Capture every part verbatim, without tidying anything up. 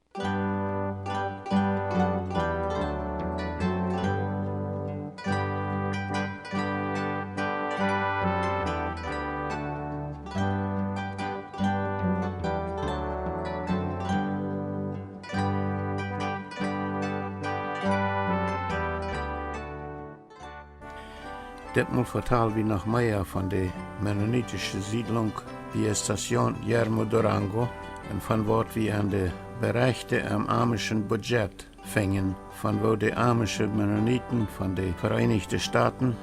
Ditmol vetal wie noch mea von de mennonitische Siedlunk bie Estación Yermo Durango un von waut wie aun de Berechte aum amischen Budget finjen, von woo de amische Mennoniten von de Vereenichte Stoten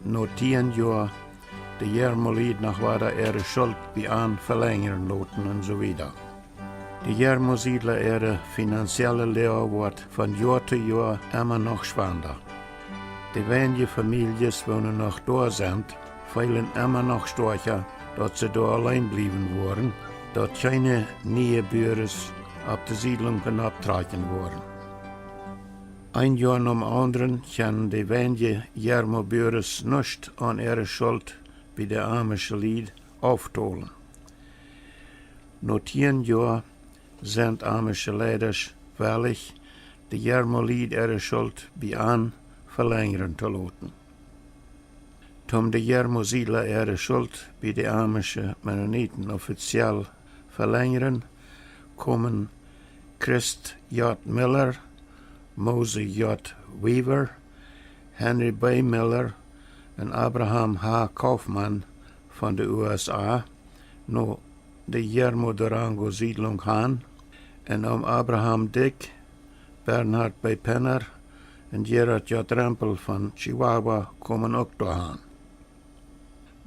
no tieen Joa de Yermo-Lied noch wada äare Schult bie an velenjren loten un soo wieda. De Yermo-Siedla äare finanzielle Loag woat von Joa to Joa emma noch schwanda. De weinje Famieljes, woone noch doa sent, feelen emma noch stoakja, daut see doa auleen bliewen woaren, daut kjeene niee Buares opp de Siedlunk opptrakjen woaren. Een Joa nom aundren kjennen de weinje Yermo-Buares nuscht aun äare Schult bie de amische Lied auftolen. No tieen Joa sent amische Leidasch wellich, de Yermo-Lied äare Schult bie an velenjren to loten. Toom de Yermo-Siedla äare Schult bie de amische Mennoniten offiziell velenjren, komen Christ J. Miller, Mose J. Weaver, Henry B. Miller un Abraham H. Kaufman von de U S A no de Yermo Durango Siedlunk han, un om Abraham Dyck, Bernhard B. Penner un Gerhard J. Rempel von Chihuahua komen uk doa han.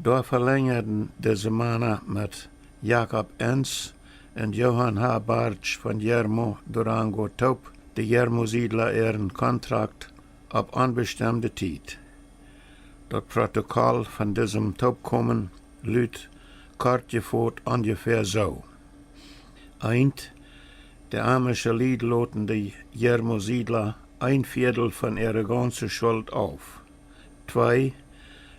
Doa velenjaden dise Mana met Jakob Enns un Johann H. Bartsch von Yermo Durango toop de Yermo-Siedla äaren Kontrakt opp onbestemde Tiet. Daut Protokoll von disem Toopkomen lud kort jefot onjefäa soo: Eent, de amische Lied loten de Yermo-Siedla een Viedel von äare gaunze Schult auf. Twee,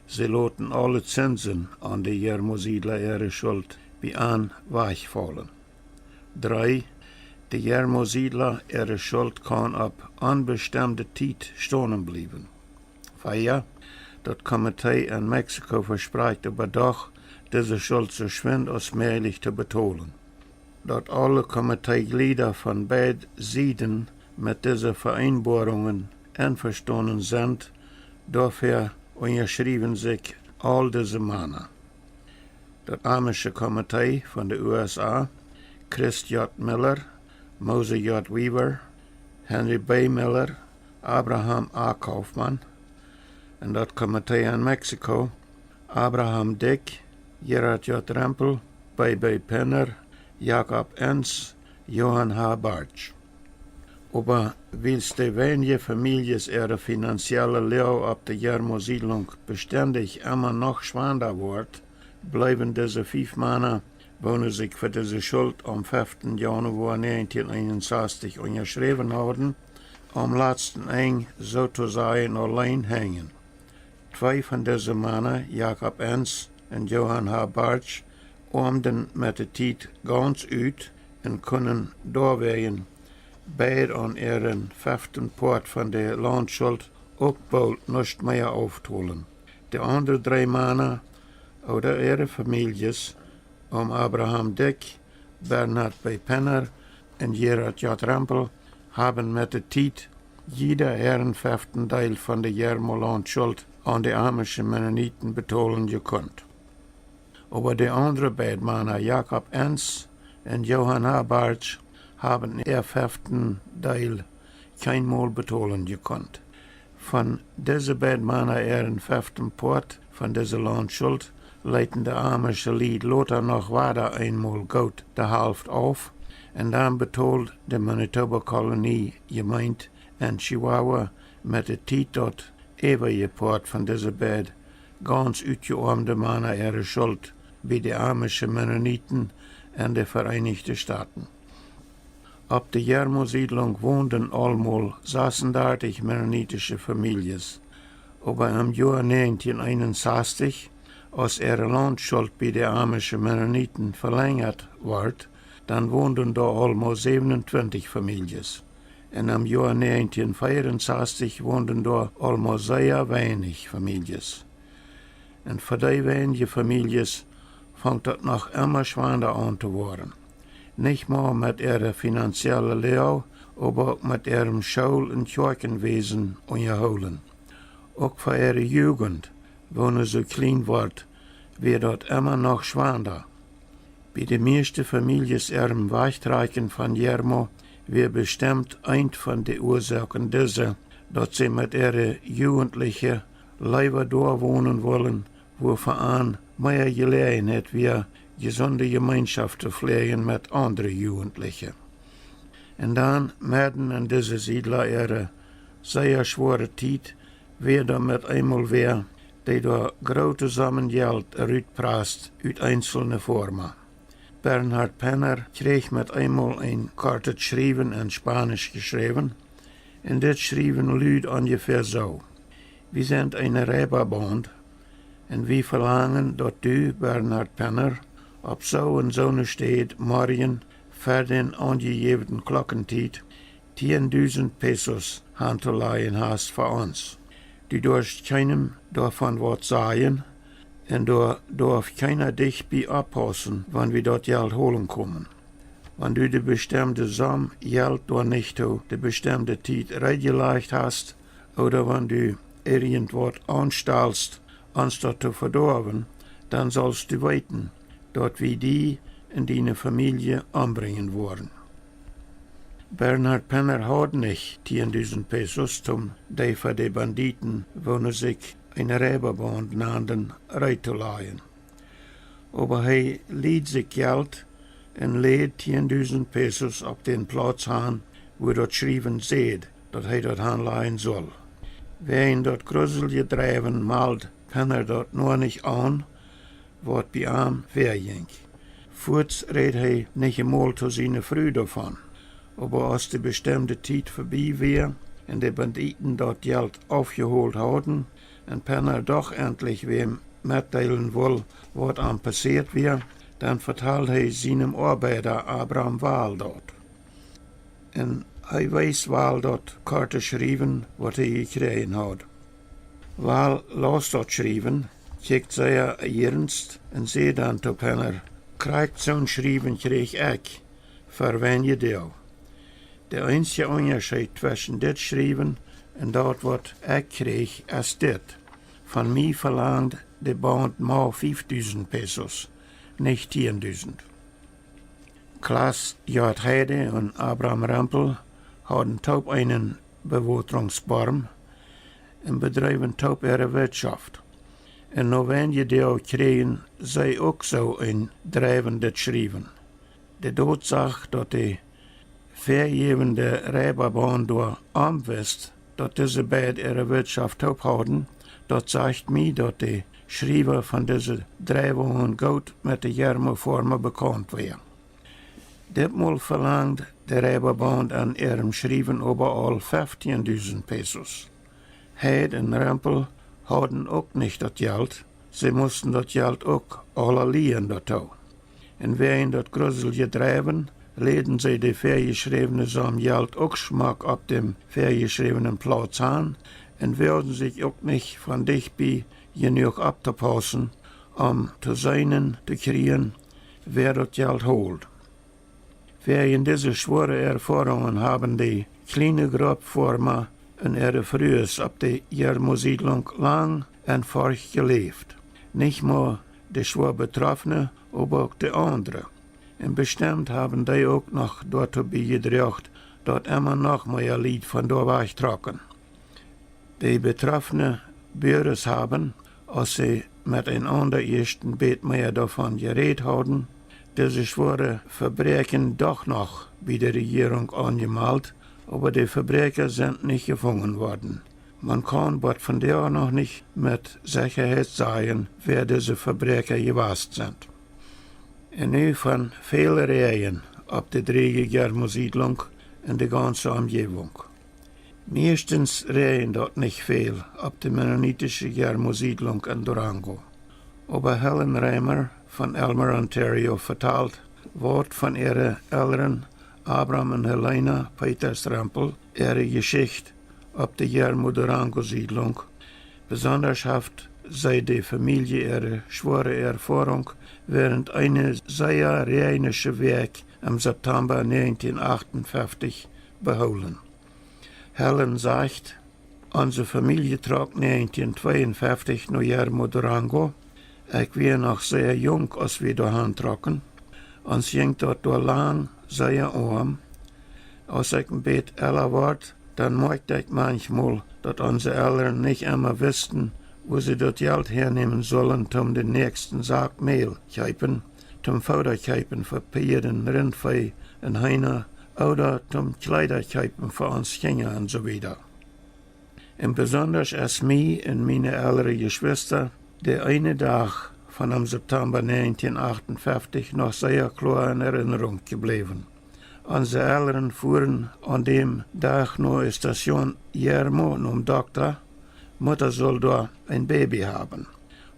see loten aule Zinsen aun de Yermo-Siedla äare Schult bie an wajchfaulen. Dree, de Yermo-Siedla äare Schult kaun opp onbestemde Tiet stonen bliewen. Vea, daut Komitee en Mexiko vesprakjt oba doch, dise Schult soo schwind aus mäajlich to betolen. Daut aule Komiteejlieda von beid Sieden met dise Ve'eenboarungen envestonen sent, doafäa unjaschriewen sikj aul dise Mana: daut amische Komitee von de U S A, Christ J. Miller, Mose J. Weaver, Henry B. Miller, Abraham A. Kaufman, un daut Komitee en Mexiko, Abraham Dyck, Gerhard J. Rempel, B. B. Penner, Jakob Enns, Johann H. Bartsch. Oba wiels de weinje Famieljes äare finanzielle Loag opp de Yermo-Siedlunk bestendich emma noch schwanda wort, bleewen dise fief Mana, woone sikj fa dise Schult aum feften Januoa näajentieen eenunsastich unjaschräwen hauden, aum latsten Enj soo to sajen auleen henjen. Twee von dise Mana, Jakob Enns un Johann H. Bartsch, oamden met de Tiet gaunz ut un kunnen doawäajen beid aun äaren feften Poat von de Launtschult uk boolt nuscht mea auftolen. De aundre dree Mana ooda äare Famieljes, om Abraham Dyck, Bernhard B. Penner un Gerhard J. Rempel, haben met de Tiet jieda äaren feften Deel von de Yermo Launtschult aun de amische Mennoniten betolen jekunt. Oba de aundre beid Mana, Jakob Enns un Johann H. Bartsch, haben äa feften Deel kjeenmol betolen jekunt. Von dise beid Mana äaren feften Poat von dise Launtschult leeten de amische Lied lota noch wada eenmol goot de Halft auf, un dan betold de Manitoba Kolonie Jemeent en Chihuahua met de Tiet daut äwaje Poat von dise beid gaunz utjeoamde Mana äare Schult bie de amische Mennoniten en de Vereenichte Stoten. Opp de Yermo Siedlunk wonden aulmol sasundartich mennonitische Famieljes, oba em Joa näajentieen eenunsastich, aus äare Launtschult bie de amische Mennoniten velenjat wort, dan wonden doa aul mau säwenuntwintich Famieljes. Un em Joa näajentieen veerunsastich wonden doa aul mau sea weinich Famieljes. Un fa dee weinje Famieljes funk daut noch emma schwanda aun to woaren. Nich mau met äare finanzielle Loag, oba uk met äarem School- un Kjoakjenwäsen unjahoolen. Uk fa äare Jugent, woo nu soo kjlien wort, wia daut emma noch schwanda. Bie de mieeschte Famieljes äarem Wajchtrakjen von Yermo wia bestemt eent von de Uasoaken dise, daut see met äare Jugentliche leewa doa wonen wullen, wua fa an mea Jeläajenheit wia, jesunde Jemeenschoft to fläajen met aundre Jugentliche. Un dan, medden en dise Siedla äare sea schwoare Tiet, wia doa met eemol wäa, dee doa groote Sommen Jelt rutprast ut eenzelne Forma. Bernhard Penner kjrieech met eemol een kortet Schriewen en Spanisch jeschräwen, un dit Schriewen lud onjefäa soo: Wie sent eene Reibabaund, un wie velangen, daut du, Bernhard Penner, opp soo un soone Städ morjen ver dän aunjejäwnen Klockentiet tieendusent Pesos han to lajen hast fa ons. Du doascht kjeenem doavon waut sajen, un doa doaf kjeena dicht bie oppaussen, wan wie daut Jelt holen komen. Wan du de bestemde Som Jelt doa nich to de bestemde Tiet reed jelajcht hast, ooda wan du irjentwaut aunstalst, ons daut to vedoawen, dan saulst du weeten, daut wie die un diene Famielje ombrinjen woaren. Bernhard Penner haud nich tieendusent Pesos, om dee fa de Bandieten, woo nu sikj eene Reibabaund nanden, reed to lajen. Oba hee lieed sikj Jelt un läd tieendusent Pesos opp dän Plauz han, wua daut Schriewen säd, daut hee daut han lajen sull. Wäajen daut gruselje Dreiwen mald Penner daut noch nich aun, waut bie am väajinkj. Fuaz räd hee nich emol to siene Fru doavon. Oba aus de bestemde Tiet vebie wia un de Bandieten daut Jelt aufjeholt hauden un Penner doch entlich wäm metdeelen wull, waut am passieet wia, dan vetald hee sienem Oabeida Abram Wall daut. Un hee wees Wall daut korte Schriewen, waut hee jekjräajen haud. Wall laus daut Schriewen, kjikjt sea iernst un säd dan to Penner: Krakjt soon Schriewen kjrieech ekj ver weinje Doag. De eensje Unjascheet tweschen dit Schriewen un daut, waut ekj kjrieech, es dit: Von mie velangt de Baund mau fiefdusent Pesos, nich tieendusent. Klaas J. Heide un Abram Rempel hauden toop eenen Bewotrungsborm un bedreewen toop äare Wirtschoft. Un no weinje Doag kjrieejen see uk soo een dreiwendet Schriewen. De Dotsach, daut de väajäwende Reibabaund doa omwist, daut dise beid äare Wirtschoft toop hauden, daut sajcht mie, daut de Schriewa von dise Dreiwungen goot met de Yermo-Forma bekaunt wia. Ditmol velangt de Reibabaund aun äarem Schriewen oba aul fefteendusent Pesos. Heide un Rempel hauden uk nich daut Jelt, see musten daut Jelt uk aula lieen doatoo. Un wäajen daut gruselje Dreiwen läden see de väajeschräwne Som Jelt uk schmock opp däm väajeschräwnen Plauz han un woagden sikj uk nich von dicht bie jenuach opptopaussen, om to seenen to kjrieen, wäa daut Jelt hold. Wäajen dise schwoare Erfoarungen haben de kjliene Grupp Forma un äare Frues opp de Yermo-Siedlunk lang un forcht jeläft. Nich mau de schwoa Betroffne, oba uk de aundre. Un bestemt haben dee uk noch doatoo biejedroagen, daut emma noch mea Lied von doa wajchtrocken. De betroffne Buares haben, aus see met eenaunda ieescht een bät mea doavon jerät hauden, dise schwoare Vebräakjen doch noch bie de Rejierunk aunjemalt, oba de Vebräakja sent nich jefungen worden. Maun kaun bat vondoag noch nich met Sechaheit sajen, wäa dise Vebräakja jewast sent. Un nu von väl Räajen opp de dräje Yermo-Siedlunk un de gaunze Omjäwunk. Mieeschtens räajent daut nich väl opp de mennonitische Yermo-Siedlunk en Durango. Oba Helen Reimer von Aylmer, Ontario, vetalt, waut von äare Elren Abram un Helena Peters Rempel äare Jeschicht opp de Yermo Durango Siedlunk. Besondasch haft see de Famielje äare schwoare Erfoarunk wäarent eene sea räajnische Wäakj em September negentien achtunfeftich behoolen. Helen sajcht: Onse Famielje trock negentien tweeunfeftich no Yermo Durango. Ekj wia noch sea junk, aus wie doahan trocken. Ons jinkj daut doa lang sea oam. Aus ekj een bät ella wort, dan moakjt ekj manchmol, daut onse Elren nich emma wisten, wua see daut Jelt häanämen sullen, toom dän näakjsten Sak Mäl kjeepen, toom Fooda kjeepen fa Pieed, Rintvee un Heena, ooda toom Kjleeda kjeepen fa ons Kjinja un soo wieda. Un besondasch es mie un miene elre Jeschwista de eene Dach von däm September negentien achtunfeftich noch sea kloa en Erinnerunk jebläwen. Onse Elren fuaren aun däm Dach no Station Yermo nom Dokta. Mutta sull doa een Baby haben.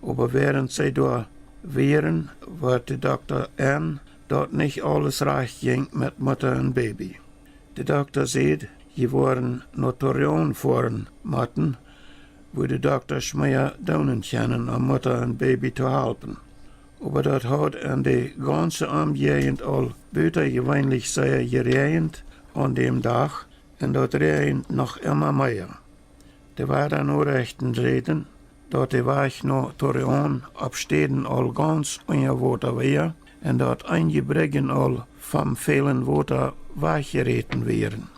Oba wäarent see doa wieren, wort de Dokta en, daut nich aules rajcht jinkj met Mutta un Baby. De Dokta säd, jie woaren no Torreón foaren motten, wua de Doktasch mea doonen kjennen, om Mutta un Baby to halpen. Oba daut haud en de gaunze Omjäajent aul butajeweenlich sea jeräajent aun däm Dach, un daut räajent noch emma mea. De Wadanorechten säden, daut de Wajch no Torreón opp Städen aul gaunz unja Wota wia un daut eenje Brigjen aul vom välen Wota wajchjeräten wieren,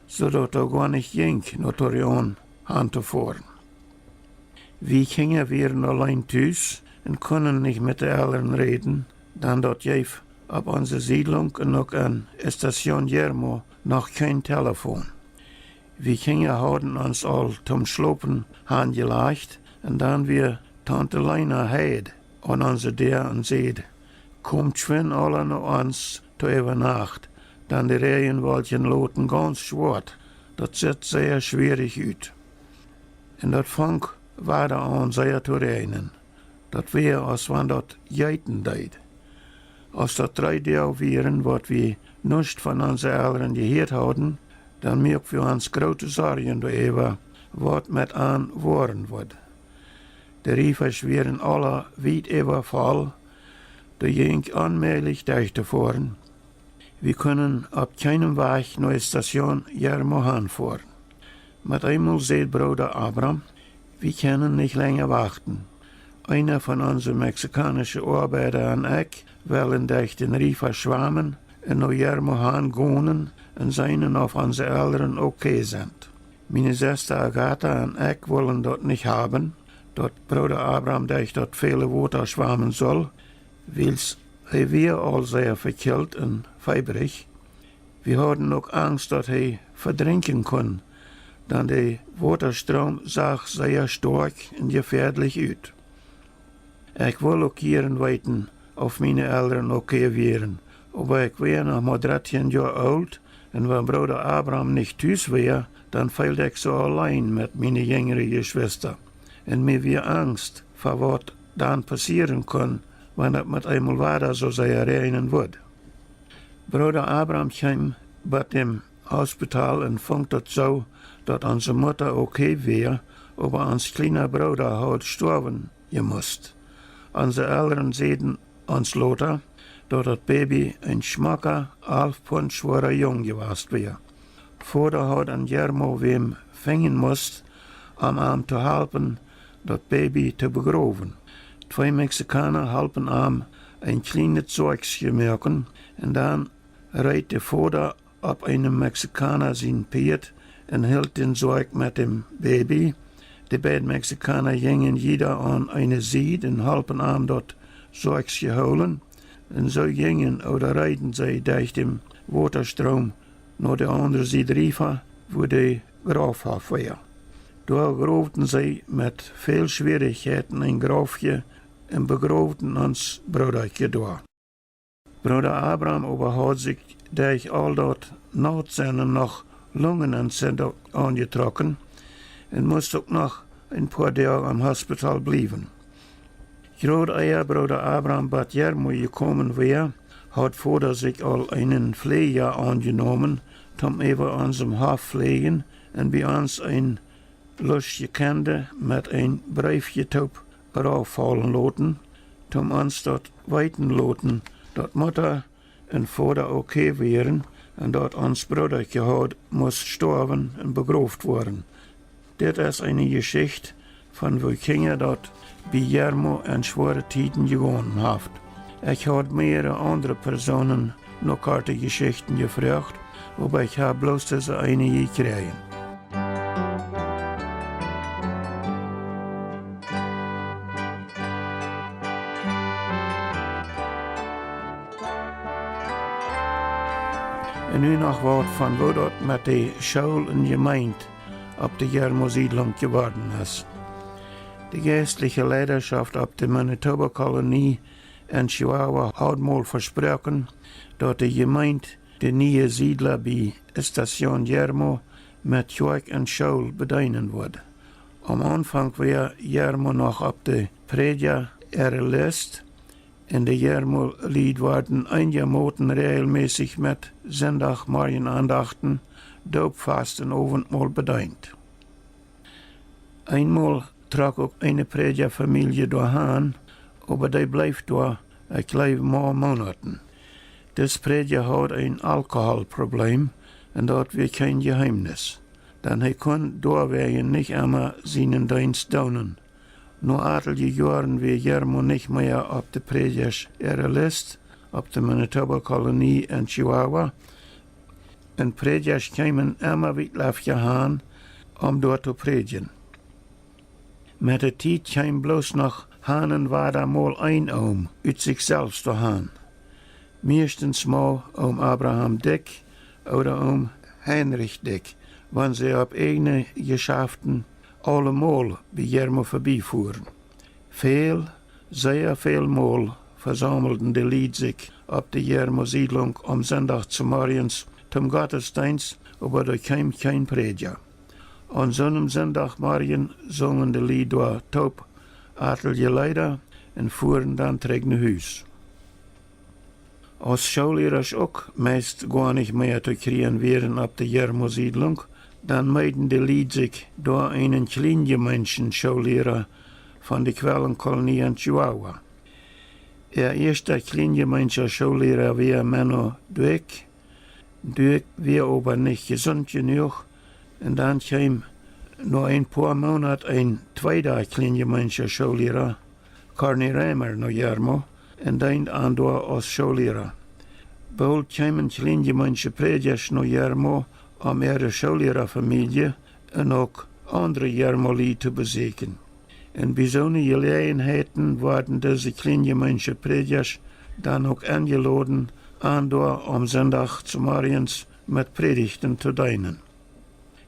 soo daut daut goa nich jinkj, no Torreón han to foaren. Wie Kjinja wieren auleen tus un kunnen nich met de Elren räden, dan daut jeef opp onse Siedlunk un uk en Station Yermo noch kjeen Telefon. Wie Kjinja hauden ons aul toom schlopen hanjelajcht, un dan wia Taunte Lena Heid aun onse Däa un säd: Komt schwind aula no ons to äwa Nacht, dan de Räajenwolkjen loten gaunz schwoat, daut sitt sea schwierich ut. Un daut funk wada aun sea to räajnen. Daut wia, aus wan daut jeeten deed. Aus daut dree Doag wieren, waut wie nuscht von onse Elren jehieet hauden, dan muak wie ons groote Sorjen doaräwa, waut met an woaren wudd. De Riefasch wieren aula wiet äwa voll, doa jinkj onmäajlich derch to foaren. Wie kunnen opp kjeenem Wajch no Station Yermo han foaren. Met eemol säd Brooda Abram: Wie kjennen nich lenja wachten. Eena von onse mexikaunsche Oabeida un ekj wellen derch dän Riefasch schwamen un no Yermo han gonen un seenen, auf onse Elren okay sent. Miene Sesta Agata un ekj wullen daut nich haben, daut Brooda Abram derch daut väle Wota schwamen sull, wiels hee wia aul sea vekjilt un feebrich. Wie hauden uk Angst, daut hee vedrinkjen kunn, dan de Wotastroom sach sea stoakj un jefäadlich ut. Ekj wull uk jieren weeten, auf miene Elren okay wieren, oba ekj wia noch mau dartieen Joa oolt, un wan Brooda Abram nich tus wia, dan feeld ekj soo auleen met miene jinjre Jeschwista. Un mie wia Angst fa waut dan passieren kunn, wan daut met eemol wada soo sea räajnen wudd. Brooda Abram kjeem bie däm Hospital un funk daut soo, daut onse Mutta okay wia, oba ons kjliena Brooda haud stoawen jemust. Onse Elren säden ons lota, daut daut Baby een schmocka, alf Punt schwoara Jung jewast wia. Voda haud en Yermo wäm finjen must, om am to halpen, daut Baby to begroowen. Twee Mexikauna holpen am een kjlienet Soakjsje moaken, un dan reet de Voda opp eenem Mexikauna sien Pieet un hilt dän Soakj met däm Baby. De beid Mexikauna jinjen jieda aun eene Sied un holpen am daut Soakjsje hoolen. Un soo jinjen ooda reeden see derch dän Wotastroom no de aundre Sied Riva, wua de Graufhoff wia. Doa groowden see met väl Schwierichkjeiten een Graufje un begroowden ons Broodakje doa. Brooda Abram oba haud sikj derch aul daut Nautsennen noch Lungenentzündunk aunjetrocken un must uk noch een poa Doag em Hospital bliewen. Jrod ea Brooda Abram bot Yermo jekomen wia, haud Voda sikj aul eenen Fläja aunjenomen, toom äwa onsem Hoff fläjen un bie ons een luschtje Kjinde met een Breefje toop rauffaulen loten, toom ons daut weeten loten, daut Mutta un Voda okay wieren un daut ons Brooda jehaut must stoawen un begroft woaren. Dit es eene Jeschicht von woo Kjinja daut bie Yermo en schwoare Tieden jegonen haft. Ekj haud mearere aundre Persoonen no korte Jeschichten jefroacht, oba ekj hab bloos dise eene jekjräajen. Un nu noch waut von woo daut met de School un Jemeent opp de Yermo Siedlunk jeworden es. De jeistliche Leidaschoft opp de Manitoba Kolonie en Chihuahua haud mol vesproaken, daut de Jemeent de niee Siedla bie Estación Yermo met Kjoakj un School bedeenen wudd. Aum Aunfank wia Yermo noch opp de Prädja äare List, un de Yermo Lied worden eenjamoten räajelmässich met Sindachmorjenandachten, Doopfast un Owentmol bedeent. Eenmol trock uk eene Prädjafamielje doa han, oba dee bleef doa, ekj jleew, mau Moonaten. Dis Prädja haud een Alkoholproblem, un daut wia kjeen Jeheemnis. Dan hee kunn doawäajen nich emma sienen Deenst doonen. No atelje Joaren wia Yermo nich mea opp de Prädjasch äare List, opp de Manitoba Kolonie en Chihuahua, un Prädjasch kjeemen emma wiet lefja han, om doa to prädjen. Met de Tiet kjeem bloos noch han un wada mol een Oom ut sikj selfst doa han. Mieeschtens mau Oom Abraham Dyck ooda Oom Heinrich Dyck, wan see opp ieejne Jeschaften aulemol bie Yermo vebiefuaren. Väl, sea väl mol vesaumelden de Lied sikj opp de Yermo Siedlunk aum Sindach zemorjes toom Gottesdeenst, oba doa kjeem kjeen Prädja. Aun soonem Sindachmorjen sungen de Lied doa toop atelje Leeda un fuaren dan trigj no Hus. Aus Schoollierasch uk meist goanich mea to kjrieen wieren opp de Yermo Siedlunk, dan meeden de Lied sikj doa eenen Kjlienjemeenschen Schoolliera von de Quellenkolonie en Chihuahua. Äa ieeschta Kjlienjemeenscha Schoolliera wia Menno Dyck. Dyck wia oba nich jesunt jenuach, un dan kjeem no een poa Moonat een tweeda Kjlienjemeenscha Schoolliera, Corny Reimer, no Yermo un deend aun doa aus Schoolliera. Boolt kjeemen Kjlienjemeensche Prädjasch no Yermo, om äare Schoolliera-Famielje un uk aundre Yermo Lied to besieekjen. Un bie soone Jeläajenheiten worden dise Kjlienjemeensche Prädjasch dan uk enjeloden, aun doa aum Sindach zemorjes met Prädichten to deenen.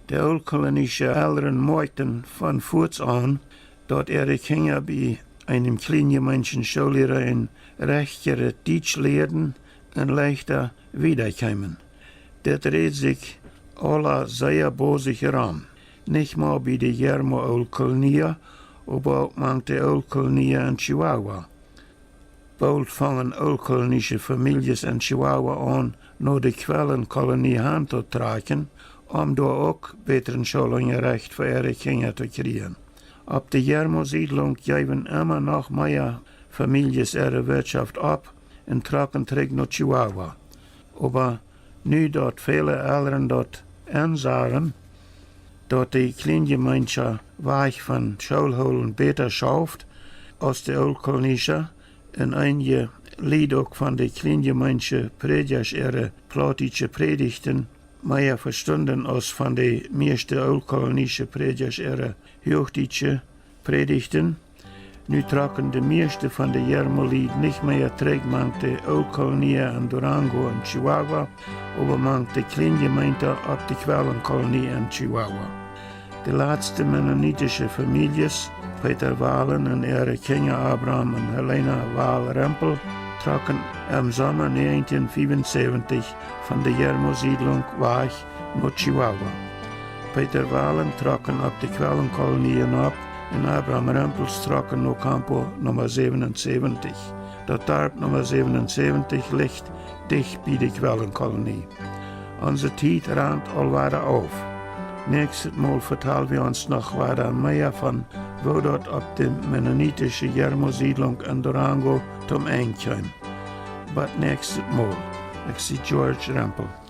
De ooltkolonische Elren moakjten von fuaz aun, daut äare Kjinja bie eenem Kjlienjemeenschen Schoolliera een rajchtjret Dietsch lieeden un leichta wieda kjeemen. Dit dreid sikj aula sea bosich rom, nich mau bie de Yermo Ooltkolonia, oba uk mank de Ooltkolonia en Chihuahua. Boolt fungen ooltkolonische Famieljes en Chihuahua aun, no de Quellenkolonie han to trakjen, om doa uk bätren Schoolunjarecht fa äare Kjinja to kjrieen. Opp de Yermo Siedlunk jeewen emma noch mea Famieljes äare Wirtschoft opp un trocken trigj no Chihuahua. Oba nu daut väle Elren daut ensajen, daut de Kjlienjemeenscha Wajch von Schoolhoolen bäta schauft aus de ooltkolonische, un eenje Lied uk von de Kjlienjemeensche Prädjasch äare plautdietsche Prädichten mea vestunden aus von de mieeschte ooltkolonische Prädjasch äare huachdietsche Prädichten, nu trocken de mieeschte von de Yermo Lied nich mea trigj mank de Ooltkolonia en Durango un Chihuahua, oba mank de Kjlienjemeenta opp de Quellenkolonie en Chihuahua. De latste mennonitische Famieljes, Peter Wahlen un äare Kjinja Abraham un Helena Wahl Rempel, trocken em Somma näajentieen fiewunsäwentich von de Yermo Siedlunk wajch no Chihuahua. Peter Wahlen trocken opp de Quellenkolonie nopp un Abraham Rempels trocken no Campo Numma säwenunsäwentich. Daut Darp Numma säwenunsäwentich licht dicht bie de Quellenkolonie. Onse Tiet rant aul wada auf. Näakjstet Mol vetal wie ons noch wada mea von woo daut opp de mennonitische Yermo Siedlunk en Durango toom Enj kjeem. Bot näakjstet Mol. Ekj sie George Rempel.